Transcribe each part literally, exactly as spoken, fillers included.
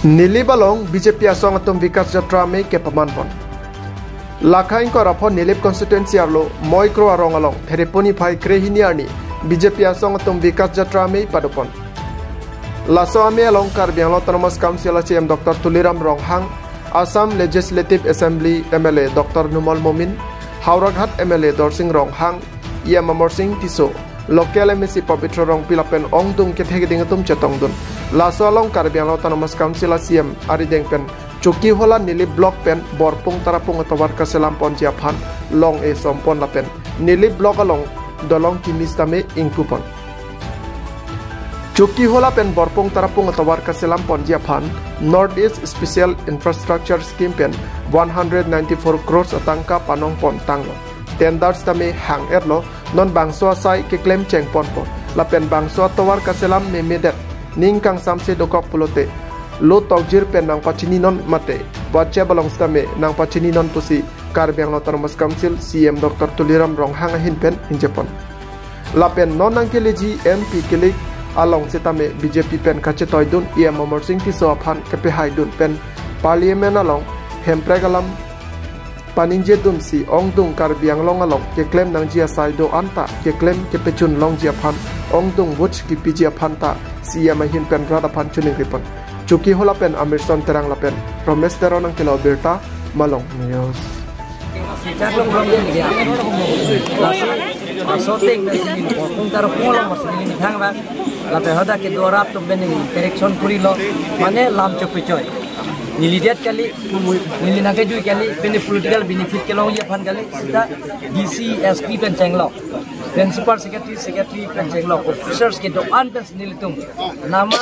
Nilip along B J P asong atum Vikas Jatra Amei kepaman pon. Lakha ingkoi ra pho Nilip constituency arlo Moikro arong along Pherepuni phai krehini arni B J P asong atum Vikas Jatra Amei pado pon. Laso amei along Karbi Anglong Autonomous Council a C E M Doctor Tuliram Ronghang, Assam Legislative Assembly M L A Doctor Numal Momin, Howraghat M L A Dorsing Ronghang, E M Amarsing Tisso, local M A C Pabitra Rongpi lapen ongdung kethe keding atum chetongdun. Laso along Karbi Anglong Autonomous Council a C E M arideng pen Chokihola Nilip block pen Borpung Tarapung atovar kaselam ponji aphan long-e som pon lapen Nilip block along dolong kimi sitame ingpu pon. Chokihola pen Borpung Tarapung atovar kaselam ponji aphan North East Special Infrastructure Scheme pen one hundred ninety-four crores atangka panong pon tanglo. Tender sitame hang-etlo, non bangso asai keklem cheng ponpo. Lapen bangso atovar kaselam memedet ning kangsamse dokok pulote lo tokjir pen nangpachini non mate WhatsApp along sitame nangpachini non pusi Karbi Anglong Autonomous Council C E M Doctor Tuliram Ronghang ahin pen ningje pon. Lapen non nangkeleji M P kilik along sitame B J P pen kachetoidun E M Amarsing Tisso aphan kepehaidun pen Parliament along hemprek alam paningjedunsi ongdung Karbi Anglong along keklem nangji asai do-an ta keklem kepechun longji aphan ongdung vote kipiji aphan ta C E M ahin pen rat aphan choningri pon. Chokihola pen Amirson Terang lapen Romesh Teron nangkelo birta, Malong News. Sejak lo pulang dia dia. Laso, laso teng na sini, Borpung Tarapung along masih ini thang bang. Lapen hadak ke dua rap tu bening direction kurilo. Mane lam chopechoi. Neli det kali, neli nangkejui kali, pini political benefit kelongji aphan kali, sita D C, S P pen chenglo. Principal secretary, secretary pen chenglo. Officers kedo-an pen si nelitum. Nama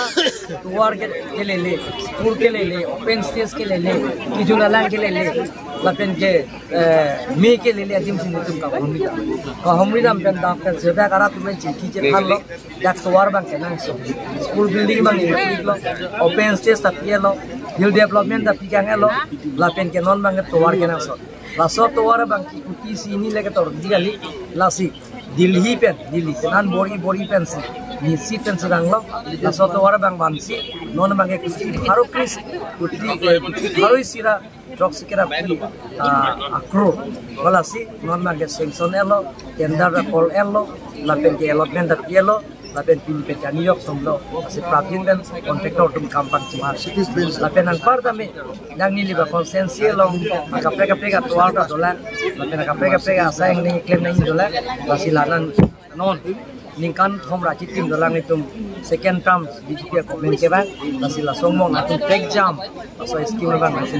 tovar ke kelele, school kelele, open stage kelele, kijun alang kelele, lapen ke, eh, me kelele adim si nelitum kahumri dam. Kahumri dam pen dam pen sida kara tumen chingki chethanlo, dak tovar abang kenangsot. School building abang ingkiklo, open stage ta pi-etlo, hill development ta pi kang-etlo, lapen ke non abang ke tovar kenangsot. Laso tovar abang ke kuti si neli ke tor di kali, lasi Delhi pen, Delhi pen an bori bori pensi, nisi pensi ranglo, laso tovar abang vansi, non abang ke kuti pharo kris, kuti, eh, kuti pharo isi ra throk sikera pi, ah, akror. Lasi non abang ke sanction etlo, tender ra call etlo, lapen ke allotment ta pi-etlo, lapen pini pen kani yok somlo, lasi prapjin pen contractor atum kam pangchimar. Lapen anpar tame, nang neli ba constituency along, akaprek kaprek atovar ta dolang, lapen akaprek kaprek asai angdeng klem nangji dolang, lasi la-an non ningkan thom ra chitim dolang itum second term B J P government kevang, lasi lason mong atum tek jam, laso scheme abang lason.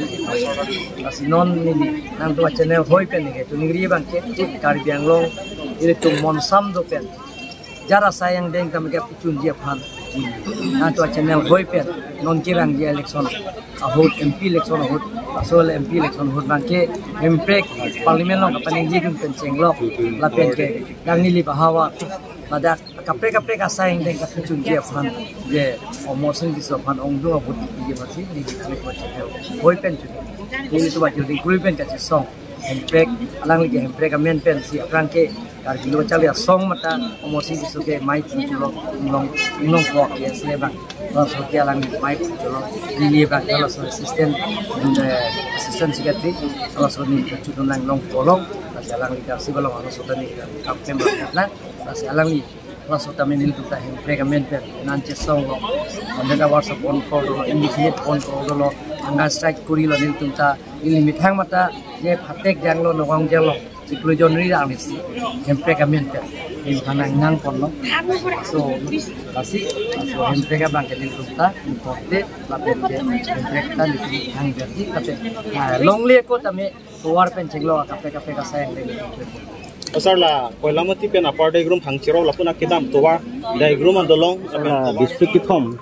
Lasi non neli nangtum channel hoi pen neke choningri abang ke Karbi Anglong ilitum monsam do pen jara asai angdeng tame kepechunji aphan. Nangtum channel hoi pen non kevangji election ahut, M P election ahut, laso le M P election ahut abang ke hemprek parliament along kapaningjidun pen chenglok, lapen ke nang neli bahavar ladak kaprek kaprek asai angdeng kepechunji aphan, je Amarsing Tisso aphan ongdung a-vote piji aphansi neli kali ko channel hoi pen chuni. Nelitum ajuding kuri pen kachesong. Hemprek, alangli ke hemprek amen pensi aphrang ke Karbi lo chali asong mata Amarsing Tisso ke mai puchulong, long, long pok ke sile abang. Laso ke alangli mai puchulong. Neli abang laso assistant, eh, assistant secretary, laso neli kachudun lang long kolong, laso alangli kasi balong laso tani kam pen lang, laso alangli laso tame nelitum ta hemprek amen pen nangchesonglo. Hundred hours of on call dolo, indefinite on call dolo, hunger strike kurilo nelitum ta, ili methang mata, je phatek janglo, nokong janglo, chiklo jonri rang nisi, hemprek amen pen neli kanang nang ponlo. So, lasi, so hemprek abang ke nelitum ta, importe, lapen ke hemprek ta nelitum hang jadi, lapen, ah, longle ko tame, tovar pen chenglo, kaprek kaprek asai angdeng. Sir, la Koilamati pen Upper Daigrum Phangchirok lapu-an kedam tovar Daigrum adolong. Sir, la district kethom,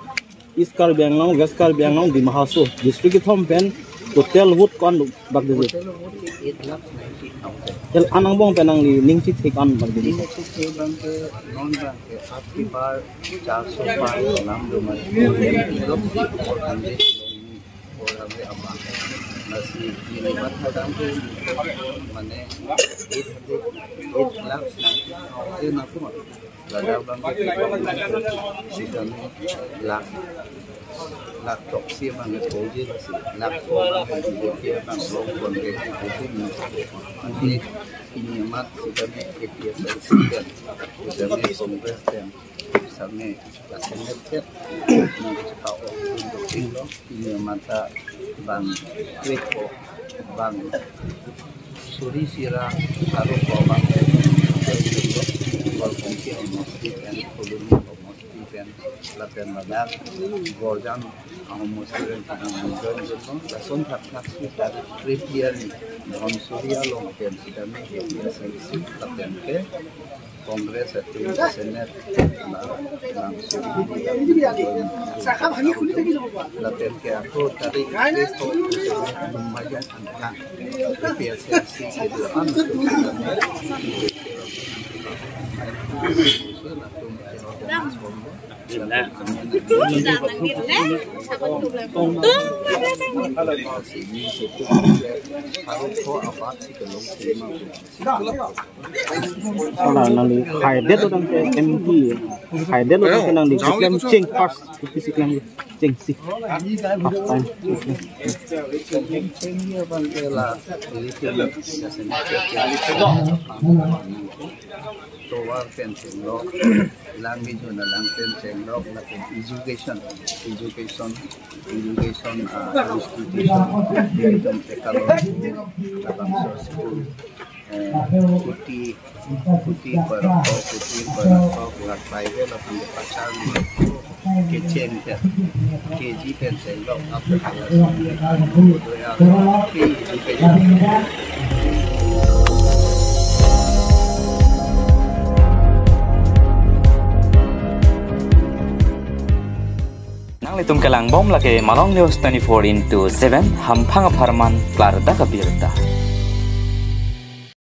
East Karbi Anglong, West Karbi Anglong, Dima Hasao, district kethom pen total vote ko-an bak didi? Total vote eight lakh ninety thousand. Tel an angbong pen nangli ning chithek ko-an bak didi? Ning chithek abang ke non abang ke आपकी बार चार सौ पाँच नाम जो मैं और हम और हमें अब Lasi neli bathadam ke mane eight hundred, eight lakhs ninety thousand apor. Ladak abang ke sitame lakh, lakh throksi abang ke pojai lasi. Lakh throksi abang ke B J P abang long kon ke pojai ni. Ante pini amat sitame A P H L C pen, sitame Congress pen, sitame Senate pen, nangchepao dun dopik lo. Pini amat ta bang kre-o, bang suri sira, aro ko bang Golpongki homosti pen, Phuloni homosti pen, lapen ladak Borjan ahomosti pen kadang join dunlo, lason thakthak si ta prepare ni, Dhonsiri along pen sitame A P H L C lapen ke Congress atum Senate la langsung lapen ke ako tarik kre-o Lumbajong angkang A P H L C kedo-an atum sini abat si kelong terima. Sola nangli haidet lo tangte M P. Haidet lo tangte nangli keklem cheng first. Kepi si klem cheng si. First time. Tovar pen chenglok, lang bijuna lang pen chenglok, lapen education, education, education, ah, institution, ekdom economic, labangso school, eh, kuti, kuti parok, kuti parok, la private lapen ke pachar ni, kecheng pen, K G pen chenglok, lapen ke education. Nanglitum kelangbom lake Malong News twenty-four into seven, hamphang apharman klardak abirta.